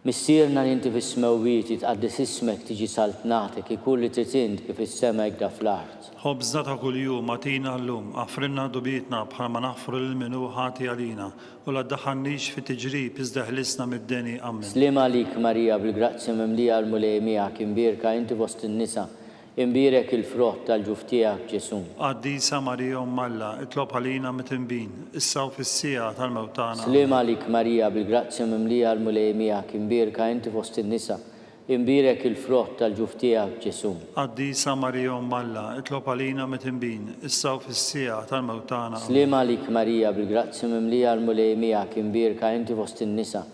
Missierna li inti fis-smewwiet, jitqaddes ismek, tiġi saltnatek, ikun li trid int kif fis-sema hekda fl-art. Ħobżna ta' kuljum agħtina llum, aħfrilna dnubietna bħalma naħfru lil min hu ħati għalina, U la ddaħħalnix fi tiġrib iżda eħlisna mid-deni. Ammen. Sliem għalik Marija bil-grazzja mimlija l-Mulej miegħek imbierka inti fost in-nisa, imbierek il-frott tal-ġuf tiegħek Ġesù. Qaddisa Marija Omm Alla, itlob għalina mitinbin, issa u fis-siegħa tal-mewt tagħna. Sliem Ammen. għalik Marija bil-grazzja mimlija l-Mulej miegħek imbierka inti fost in-nisa, Imbierek il-frott tal-ġuf tiegħek, Ġesù. Qaddisa Marija Omm Alla, itlob għalina mitinbin, issa u fis-siegħa tal-mewt tagħna. Ammen. Sliem għalik Marija, bil-grazzja mimlija l-Mulej miegħek, imbierka inti fost in-nisa,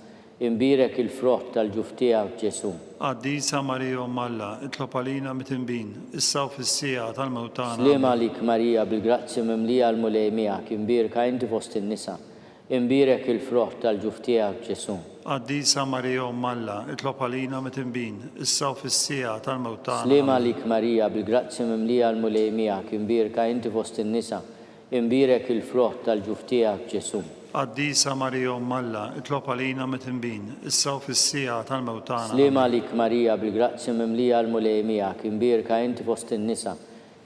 imbierek il-frott tal-ġuf tiegħek, Ġesù. Qaddisa Marija Omm Alla, itlob għalina mitinbin, issa u fis-siegħa tal-mewt tagħna. Sliem Ammen. għalik Marija, bil-grazzja mimlija l-Mulej miegħek, imbierka inti fost in-nisa, Imbierek il-frott tal-ġuf tiegħek, Ġesù. Qaddisa Marija Omm Alla, itlob għalina mitinbin, issa u fis-siegħa tal-mewt tagħna. Sliem Ammen. għalik Marija, bil-grazzja mimlija l-Mulej miegħek, imbierka inti fost in-nisa, imbierek il-frott tal-ġuf tiegħek, Ġesù. Qaddisa Marija Omm Alla, itlob għalina mitinbin, issa u fis-siegħa tal-mewt tagħna. Sliem Ammen. għalik Marija, bil-grazzja mimlija l-Mulej miegħek, imbierka inti fost in-nisa,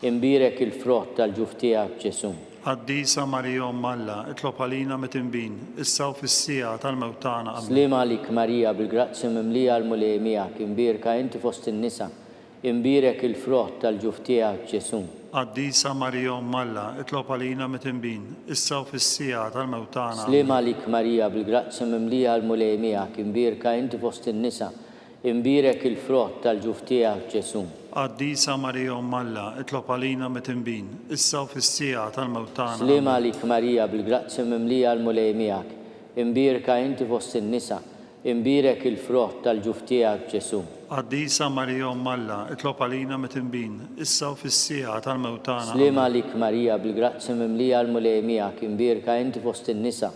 Imbierek il-frott tal-ġuf tiegħek, Ġesù. Qaddisa Marija Omm Alla, itlob għalina mitinbin, issa u fis-siegħa tal-mewt tagħna. Ammen. Sliem għalik Marija, bil-grazzja mimlija l-Mulej miegħek, imbierka inti fost in-nisa, Imbierek il-frott tal-ġuf tiegħek, Ġesù. Qaddisa Marija Omm Alla, itlob għalina mitinbin, issa u fis-siegħa tal-mewt tagħna. Ammen. Sliem għalik Marija, bil-grazzja mimlija l-Mulej miegħek, imbierka inti fost in-nisa, imbierek il-frott tal-ġuf tiegħek, Ġesù. Qaddisa Marija Omm Alla, itlob għalina mitinbin, issa u fis-siegħa tal-mewt tagħna. Sliem Ammen. għalik Marija, bil-grazzja mimlija l-Mulej miegħek, imbierka inti fost in-nisa, Imbierek il-frott tal-ġuf tiegħek, Ġesù. Qaddisa Marija Omm Alla, itlob għalina mitinbin, issa u fis-siegħa tal-mewt tagħna. Sliem Amen. għalik Marija, bil-grazzja mimlija l-Mulej miegħek, imbierka inti fost in-nisa,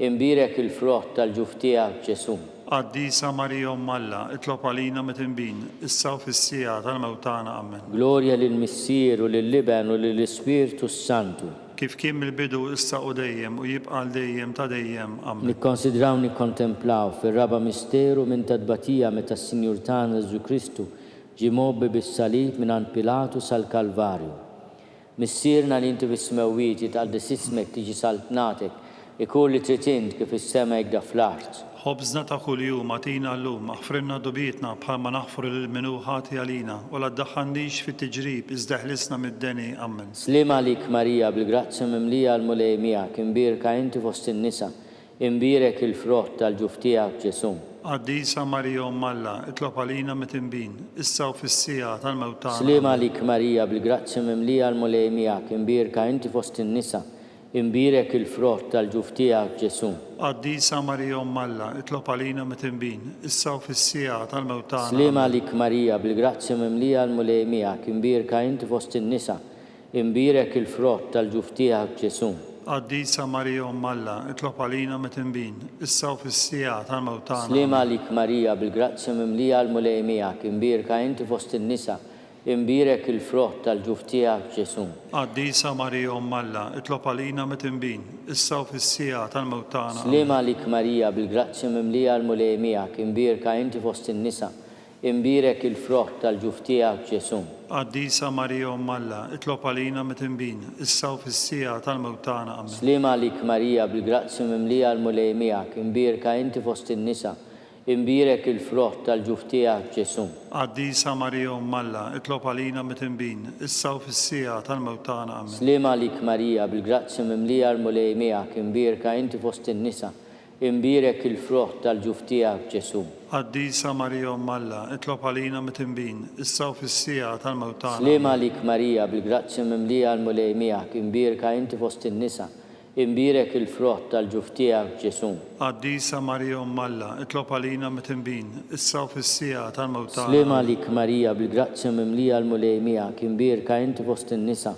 imbierek il-frott tal-ġuf tiegħek, Ġesù. Qaddisa Marija Omm Alla, itlob għalina mitinbin, issa u fis-siegħa tal-mewt tagħna. Amen. Glorja lill-Missier u lill-Iben u lill-Ispirtu s-Santu. Kif kien mill-bidu, issa u dejjem, u jibqa' għal dejjem ta' dejjem. Ammen. Nikkonsidraw nikkontemplaw fir-raba' misteru minn ta' tbatija meta s-Sinjur tagħna Ġesù Kristu ġie mgħobbi bis-salib mingħand Pilatu sal-Kalvarju. Missierna li inti fis-smewwiet, jitqaddes ismek, tiġi saltnatek, ikun li trid int kif fis-sema hekk da fl-art. Ħobżna ta' kuljum agħtina llum, aħfrilna dnubietna bħalma naħfru lil min hu ħati għalina, u la ddaħħalnix fit-tiġrib, iżda eħlisna mid-deni. Ammen. Sliem għalik Marija, bil-grazzja mimlija l-Mulej miegħek, imbierka inti fost in-nisa, imbierek il-frott tal-ġuf tiegħek Ġesù. Qaddisa Marija Omm Alla, itlob għalina mitinbin, issa u fis-siegħa tal-mewt tagħna. Sliem Ammen. għalik Marija, bil-grazzja mimlija l-Mulej miegħek, imbierka inti fost in-nisa, Imbierek il-frott tal-ġuf tiegħek, Ġesù. Qaddisa Marija Omm Alla, itlob għalina mitinbin, issa u fis-siegħa tal-mewt tagħna. Sliem Ammen. għalik Marija, bil-grazzja mimlija l-Mulej miegħek, imbierka inti fost in-nisa, imbierek il-frott tal-ġuf tiegħek, Ġesù. Qaddisa Marija Omm Alla, itlob għalina mitinbin, issa u fis-siegħa tal-mewt tagħna. Sliem Ammen. għalik Marija, bil-grazzja mimlija l-Mulej miegħek, imbierka inti fost in-nisa, Imbierek il-frott tal-ġuf tiegħek, Ġesù. Qaddisa Marija Omm Alla, itlob għalina mitinbin, issa u fis-siegħa tal-mewt tagħna. Sliem Ammen. għalik Marija, bil-grazzja mimlija l-Mulej miegħek, imbierka inti fost in-nisa, imbierek il-frott tal-ġuf tiegħek, Ġesù. Qaddisa Marija Omm Alla, itlob għalina mitinbin, issa u fis-siegħa tal-mewt tagħna. Ammen. Sliem għalik Marija, bil-grazzja mimlija l-Mulej miegħek, imbierka inti fost in-nisa, Imbierek il-frott tal-ġuf tiegħek, Ġesù. Qaddisa Marija Omm Alla, itlob għalina mitinbin, issa u fis-siegħa tal-mewt tagħna. Ammen. Sliem għalik Marija, bil-grazzja mimlija l-Mulej miegħek, imbierka inti fost in-nisa, imbierek il-frott tal-ġuf tiegħek, Ġesù. Qaddisa Marija Omm Alla, itlob għalina mitinbin, issa u fis-siegħa tal-mewt tagħna. Sliem Ammen. għalik Marija, bil-grazzja mimlija l-Mulej miegħek, imbierka inti fost in-nisa, Imbierek il-frott tal-ġuf tiegħek, Ġesù. Qaddisa Marija Omm Alla, itlob għalina mitinbin, issa u fis-siegħa tal-mewt tagħna. Sliem Ammen. għalik Marija, bil-grazzja mimlija l-Mulej miegħek, imbierka inti fost in-nisa,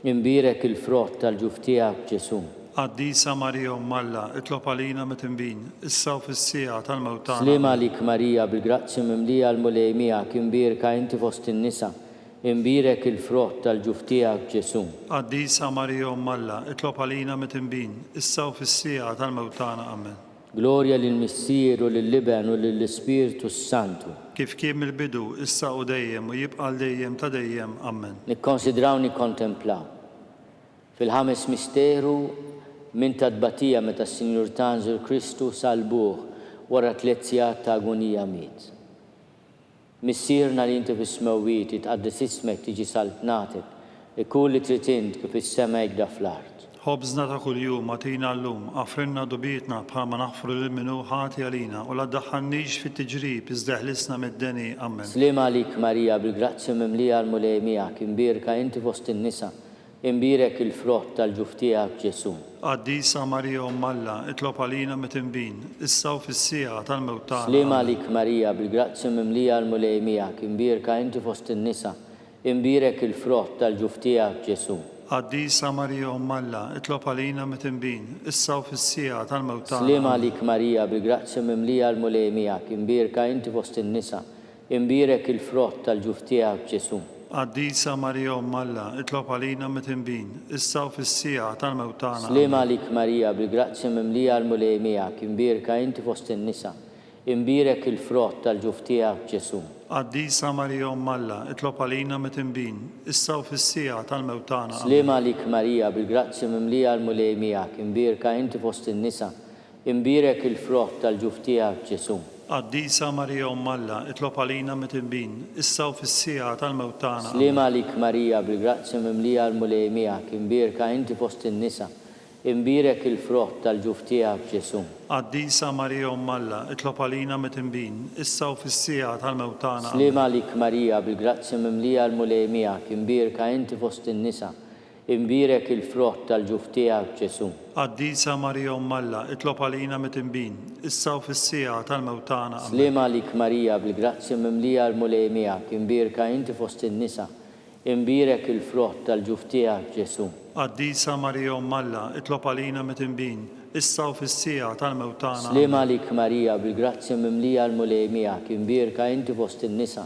imbierek il-frott tal-ġuf tiegħek, Ġesù. Qaddisa Marija Omm Alla, itlob għalina mitinbin, issa u fis-siegħa tal-mewt tagħna. Sliem Ammen. għalik Marija, bil-grazzja mimlija l-Mulej miegħek, imbierka inti fost in-nisa, Imbierek il-frott tal-ġuf tiegħek, Ġesù. Qaddisa Marija Omm Alla, itlob għalina mitinbin, issa u fis-siegħa tal-mewt tagħna. Ammen. Glorja lill-Missier u lill-Iben u lill-Ispirtu s-Santu. Kif kien mill-bidu, issa u dejjem, u jibqa' għal dejjem ta' dejjem. Ammen. Nikkonsidraw nikkontemplaw. Fil-ħames misteru, minn ta' tbatija meta s-Sinjur tagħna Ġesù Kristu sallbuh wara tliet sigħat ta' agunija miet. Missierna li inti fis-smewwiet, jitqaddes ismek, tiġi saltnatek, ikun li trid int kif fis-sema hekk da fl-art. Ħobżna ta' kuljum agħtina llum, aghfrilna dubietna bħalma naħfru lil min hu ħati għalina, u la ddaħħalnix fit-tiġrib iżda eħlisna mid-deni. Ammen. Sliem għalik Marija, bil-grazzja mimlija l-Mulej miegħek, imbierka inti fost in-nisa, Imbierek il-frott tal-ġuf tiegħek, Ġesù. Qaddisa Marija Omm Alla, itlob għalina mitinbin, issa u fis-siegħa tal-mewt tagħna. Sliem Ammen. għalik Marija, bil-grazzja mimlija l-Mulej miegħek, imbierka inti fost in-nisa, imbierek il-frott tal-ġuf tiegħek, Ġesù. Qaddisa Marija Omm Alla, itlob għalina mitinbin, issa u fis-siegħa tal-mewt tagħna. Sliem Ammen. għalik Marija, bil-grazzja mimlija l-Mulej miegħek, imbierka inti fost in-nisa, Imbierek il-frott tal-ġuf tiegħek, Ġesù. Qaddisa Marija Omm Alla, itlob għalina mitinbin, issa u fis-siegħa tal-mewt tagħna. Sliem Ammen. għalik Marija, bil-grazzja mimlija l-Mulej miegħek, imbierka inti fost in-nisa, imbierek il-frott tal-ġuf tiegħek, Ġesù. Qaddisa Marija Omm Alla, itlob għalina mitinbin, issa u fis-siegħa tal-mewt tagħna. Sliem Ammen. għalik Marija, bil-grazzja mimlija l-Mulej miegħek, imbierka inti fost in-nisa, Imbierek il-frott tal-ġuf tiegħek, Ġesù. Qaddisa Marija Omm Alla, itlob għalina midinbin, issa u fis-siegħa tal-mewt tagħna. Ammen. Sliem għalik Marija, bil-grazzja mimlija l-Mulej miegħek, imbierka inti fost in-nisa, imbierek il-frott tal-ġuf tiegħek Ġesù. Qaddisa Marija Omm Alla, itlob għalina midinbin, issa u fis-siegħa tal-mewt tagħna. Sliem Ammen. għalik Marija, bil-grazzja mimlija l-Mulej miegħek, imbierka inti fost in-nisa, Imbierek il-frott tal-ġuf tiegħek, Ġesù. Qaddisa Marija Omm Alla, itlob għalina midinbin, issa u fis-siegħa tal-mewt tagħna. Ammen. Sliem għalik Marija, bil-grazzja mimlija l-Mulej miegħek, imbierka inti fost in-nisa, imbierek il-frott tal-ġuf tiegħek, Ġesù. Qaddisa Marija Omm Alla, itlob għalina midinbin, issa u fis-siegħa tal-mewt tagħna. Sliem Ammen. għalik Marija, bil-grazzja mimlija l-Mulej miegħek, imbierka inti fost in-nisa,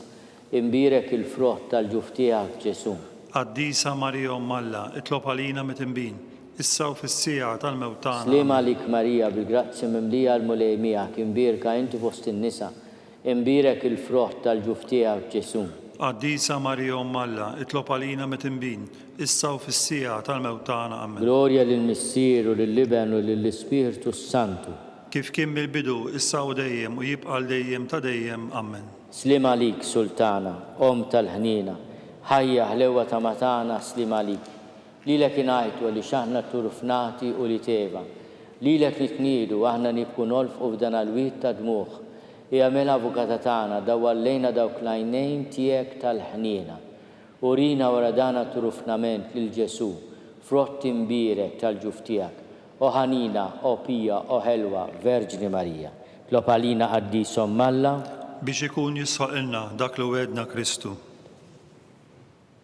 Imbierek il-frott tal-ġuf tiegħek, Ġesù. Qaddisa Marija Omm Alla, itlob għalina midinbin, issa u fis-siegħa tal-mewt tagħna. Sliem Ammen. għalik Marija, bil-grazzja mimlija l-Mulej miegħek, imbierka inti fost in-nisa, imbierek il-frott tal-ġuf tiegħek, Ġesù. Qaddisa Marija Omm Alla, itlob għalina midinbin, issa u fis-siegħa tal-mewt tagħna. Ammen. Glorja lill-Missier u lill-Iben u lill-Ispirtu s-Santu. Kif kien mill-bidu, issa u dejjem, u jibqa' għal dejjem ta' dejjem. Ammen. Sliem għalik, Sultana, Omm tal-ħniena, ħajja, ħlewwa ta' ma tagħna, sliem għalik. Lilek ingħajtu għaliex aħna turfnati ulied Eva. Lilek nitniedu, aħna nibku nolfqu f'dan għall-wied ta' dmugħ. Ejja mela Avukata tagħna, dawwar lejna dawk l-għajnejn tiegħek tal-ħniena. Urina wara dan għat-turufnament lil Ġesù, frott imbierek tal-ġuf tiegħek. O ħanina, o pija, o ħelwa, Verġni Marija. Tlob għalina Qaddis Omm Alla. Biex ikun jistħoqilna dak li wegħedna Kristu.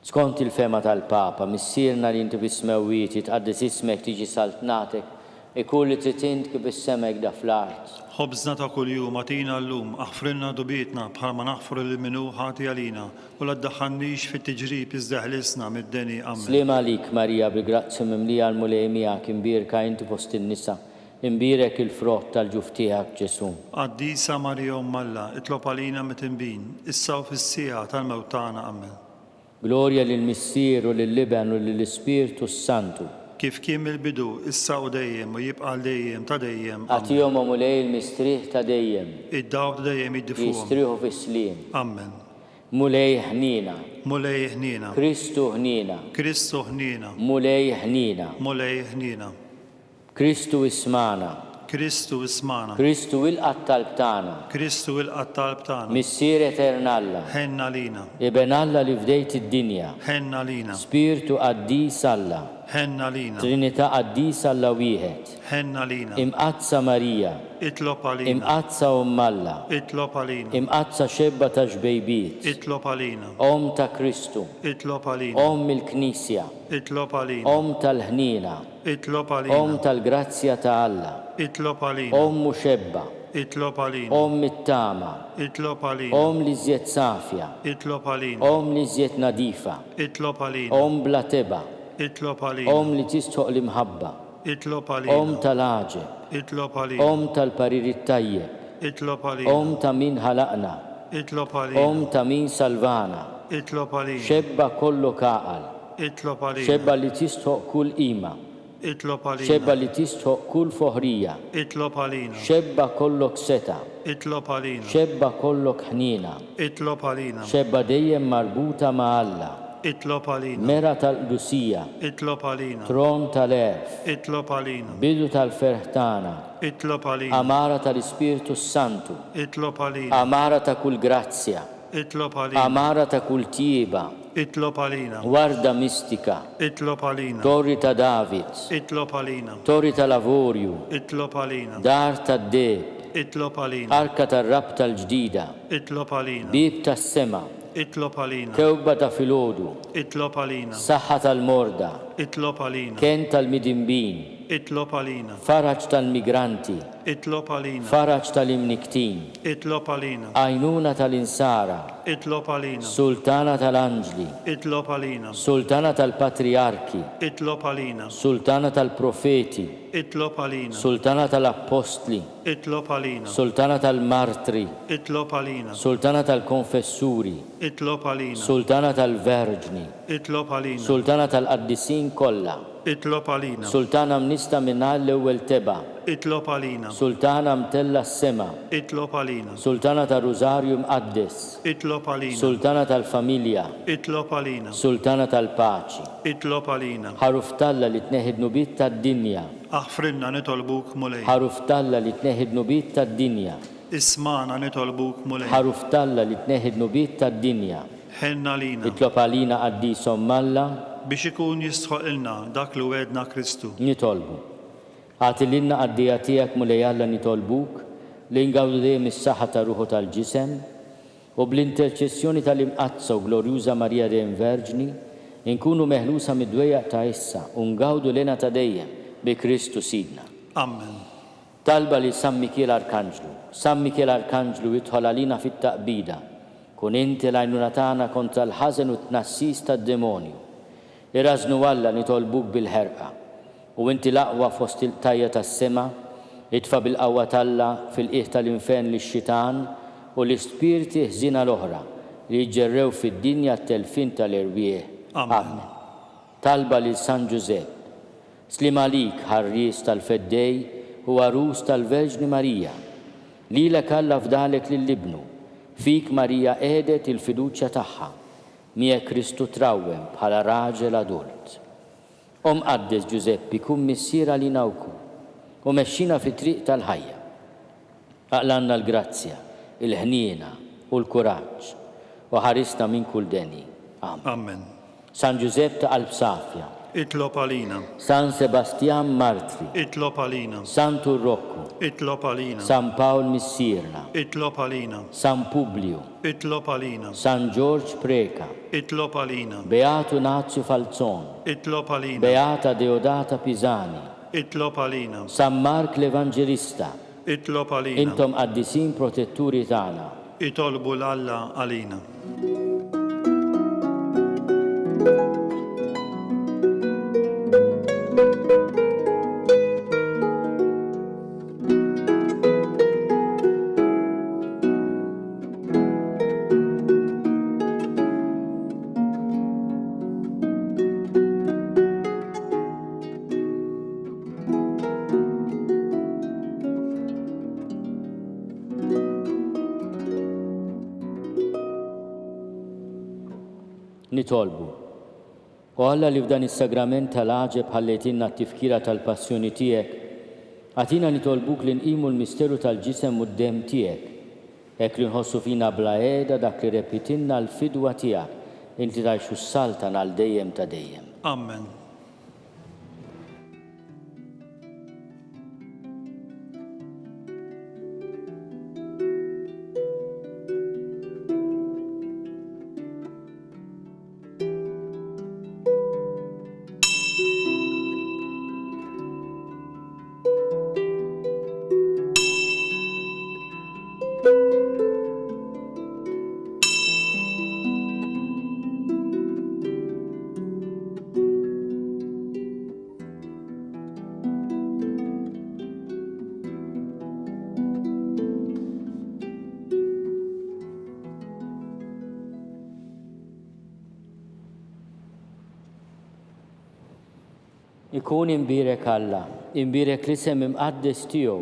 Skont il-fehma tal-Papa, Missierna li inti fis-smewwiet, jitqaddes ismek, tiġi saltnatek, ikun li trid int kif fis-sema hekk da fl-art. Ħobżna ta' kuljum agħtina llum, aħfrilna dubietna bħalma naħfru lil min hu ħati għalina, u la ddaħħalnix fit-tiġrib iżda eħlisna mid-deni. Ammen. Sliem għalik Marija bil-grazzja mimlija l-Mulej miegħek, imbierka inti fost in-nisa, Imbierek il-frott tal-ġuf tiegħek, Ġesù. Qaddisa Marija Omm Alla, itlob għalina midinbin, issa u fis-siegħa tal-mewt tagħna. Ammen. Glorja lill-Missier u lill-Iben u lill-Ispirtu s-Santu. Kif kien mill-bidu, issa u dejjem, u jibqa' għal dejjem ta' dejjem. Ammen. Agħtihom, o Mulej, il-mistrieħ ta' dejjem. Id-dawl ta' dejjem jiddi fuqhom. Jistrieħu fis-sliem. Ammen. Mulej ħniena. Mulej ħniena. Kristu ħniena. Kristu ħniena. Mulej ħniena. Mulej ħniena. Kristu ismagħna. Kristu ismagħna. Kristu ilqa' t-talb tagħna. Kristu ilqa' t-talb tagħna. Missier etern Alla. Ħenn għalina. Iben Alla li fdejt id-dinja. Ħenn għalina. Spirtu qaddis Alla. Ħenn għalina. Trinità qaddisa Alla wieħed. Ħenn għalina. Imqaddsa Marija. Itlob għalina. Imqaddsa Omm Alla. Itlob għalina. Imqaddsa xebba ta' xbejbiet. Itlob għalina. Omm ta' Kristu. Itlob għalina. Omm il-Knisja. Itlob għalina. Omm tal-ħniena. Itlob għalina. Omm tal-grazzja ta' Alla. Itlob għalina. Omm u xebba. Itlob għalina. Omm it-tama. Itlob għalina. Omm l-iżjed safja. Itlob għalina. Omm l-iżjed nadifa. Itlob għalina. Omm bla tebgħa. Itlob għalina. Omm li tistħoq l-imħabba. Itlob għalina. Omm tal-għaġeb. Itlob għalina. Omm tal-parir it-tajjeb. Itlob għalina. Omm ta' min ħalaqna. Itlob għalina. Omm ta' min salvana. Itlob għalina. Xebba kollok għaqal. Itlob għalina. Xebgħa li tistħoq kull qima. Itlob għalina. Xebgħa li tistħoq kull foħrija. Itlob għalina. Xebgħa kollok setgħa. Itlob għalina. Xebgħa kollok ħniena. Itlob għalina. Xebgħa dejjem marbuta ma' Alla. Itlob għalina. Mera tal-qdusija. Itlob għalina. Tron tal-għerf. Itlob għalina. Bidu tal-ferħ tagħna. Itlob għalina. Għamara tal-Ispirtu s-Santu. Itlob għalina. Għamara ta' kull grazzja. Itlob għalina. Għamara ta' kull tjieba. Itlob għalina. Warda mistika. Itlob għalina. Torri ta' David. Itlob għalina. Torri tal-avorju. Itlob għalina. Dar tad-deheb. Itlob għalina. Arka tar-rabta l-ġdida. Itlob għalina. Bieb tas-sema. Itlob għalina. Kewkba ta' filgħodu. Itlob għalina. Saħħa tal-morda. Itlob għalina. Kenn tal-midinbin. Itlob għalina. Faraġ tal-migranti. Itlob għalina. Faraġ tal-imnikktin. Itlob għalina. Għajnuna tal-insara. Itlob għalina. Sultana tal-anġli. Itlob għalina. Sultana tal-patrijarki. Itlob għalina. Sultana tal-profeti. Itlob għalina. Sultana tal-appostli. Itlob għalina. Sultana tal-martri. Itlob għalina. Sultana tal-konfessuri. Itlob għalina. Sultana tal-verġni. Itlob għalina. Sultana tal-qaddisin kollha. Itlob għalina. Sultana mnista mingħajr l-ewwel tebgħa. Itlob għalina. Sultana mtellgħa s-sema. Itlob għalina. Sultana tar-Rużarju Mqaddes. Itlob għalina. Sultana tal-familja. Itlob għalina. Sultana tal-paċi. Itlob għalina. Ħaruf t'Alla li tneħħi d-dnubiet tad-dinja. Aħfrilna nitolbuk, Mulej. Ħaruf t'Alla li tneħħi d-dnubiet tad-dinja. Ismagħna nitolbuk, Mulej. Ħaruf t'Alla li tneħħi d-dnubiet tad-dinja. Ħenn għalina. Itlob għalina Qaddis Omm Alla. Biex ikun jistħoqilna dak li wegħedna Kristu. Nitolbu. Agħti lilna qaddejja tiegħek Mulej Alla nitolbuk li ngawdu dejjem is-saħħa tar-ruħ u tal-ġisem, u bl-interċessjoni tal-Imqaddsa u Glorjuża Marija dejjem Verġni, inkunu meħlusa mid-dwejjaq ta' issa u ngawdu l-hena ta' dejjem, bi Kristu Sidna. Ammen. Talba lil San Mikiel Arkanġlu. San Mikiel Arkanġlu idħol għalina fit-taqbida. Kun inti l-għajnuna tagħna kontra l-ħażen u t-tnassis tad-demonju. Irażżnu Alla nitolbuk bil-ħerqa. U inti l-aqwa fost il-qtajja tas-sema, itfa' bil-qawwa t'Alla fil-qiegħ tal-infern lix-xitan u l-ispirti ħżiena l-oħra li jiġġerrew fid-dinja għat-telfien tal-erwieħ. Amen. Talba lil San Ġużepp. Sliem għalik, ħarries tal-Feddej u għarus tal-Verġni Marija. Lilek Alla fdalek lil Ibnu. Fik Marija qiegħdet il-fiduċja tagħha. Miegħek Kristu trawwem bħala raġel adult. O Mqaddes Ġużeppi kun missier għalina wkoll, u mexxina fit-triq tal-ħajja. Aqlgħalna l-grazzja, il-ħniena, u l-kuraġġ, u ħarisna minn kull deni. Amen. Amen. San Ġużepp ta' qalb safja. Itlob għalina. San Sebastjan Martri. Itlob għalina. Santu Rokku. Itlob għalina. San Pawl Missierna. Itlob għalina. San Publiju. Itlob għalina. San Ġorġ Preca. Itlob għalina. Beatu Nazju Falzon. Itlob għalina. Beata Deodata Pisani. Itlob għalina. San Mark l-Evanġelista. Itlob għalina. Intom qaddisin protetturi tagħna. Itolbu 'l Alla għalina. Nitolbu. O Alla li f'dan is-sagrament tal-għaġeb ħallejtilna t-tifkira tal-passjoni tiegħek, agħtina nitolbuk li nqimu l-misteru tal-ġisem u d-demm tiegħek, hekk li nħossu fina bla heda dak li rebħitilna l-fidwa tiegħek, inti tgħix u ssaltan għal dejjem ta' dejjem. Ammen. Ikun imbierek Alla, imbierek l-isem imqaddes tiegħu,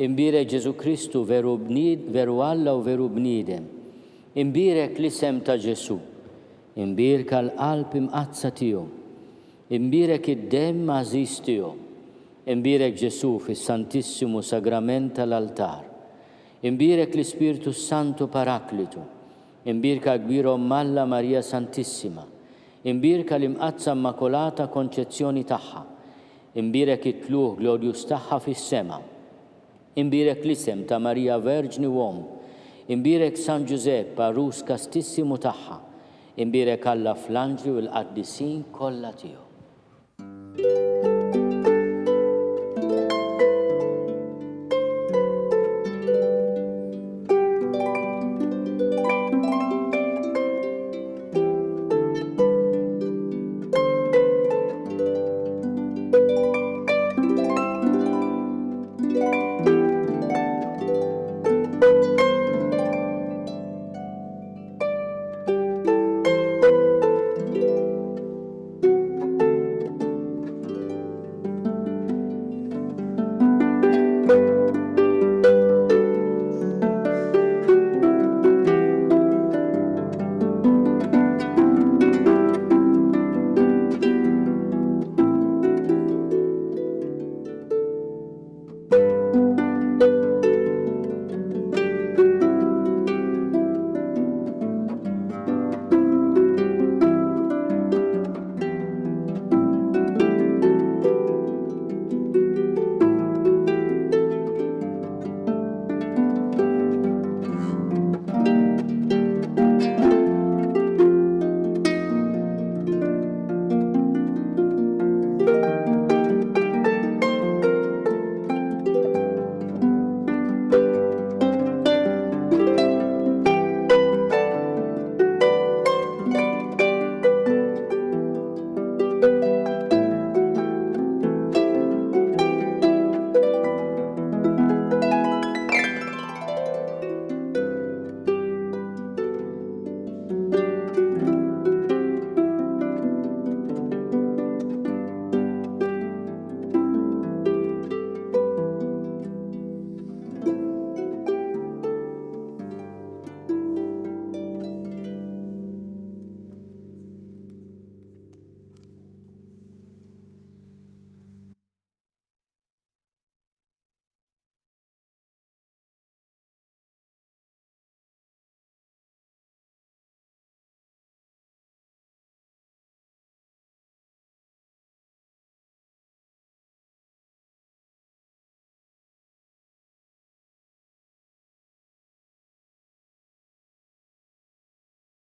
imbierek Ġesù Kristu veru bnied, veru Alla u veru bniedem. Imbierek l-isem ta' Ġesù, imbierka l-qalb imqaddsa tiegħu, imbierek id-demm għażiż tiegħu, imbierek Ġesù fis-Santissimu Sagrament tal-altar, imbierek l-Ispirtu s-Santu Paraklitu, Imbierka kbir Omm Alla Marija Santissima, imbierka l-Imqaddsa Immakolata Konċezzjoni tagħha, imbierek it-tlugħ glorjuż tagħha fis-sema. Imbierek l-isem ta' Marija Verġni u Omm, imbierek San Ġużepp għarus kastissimu tagħha, imbierek Alla fl-anġli u l-qaddisin kollha tiegħu.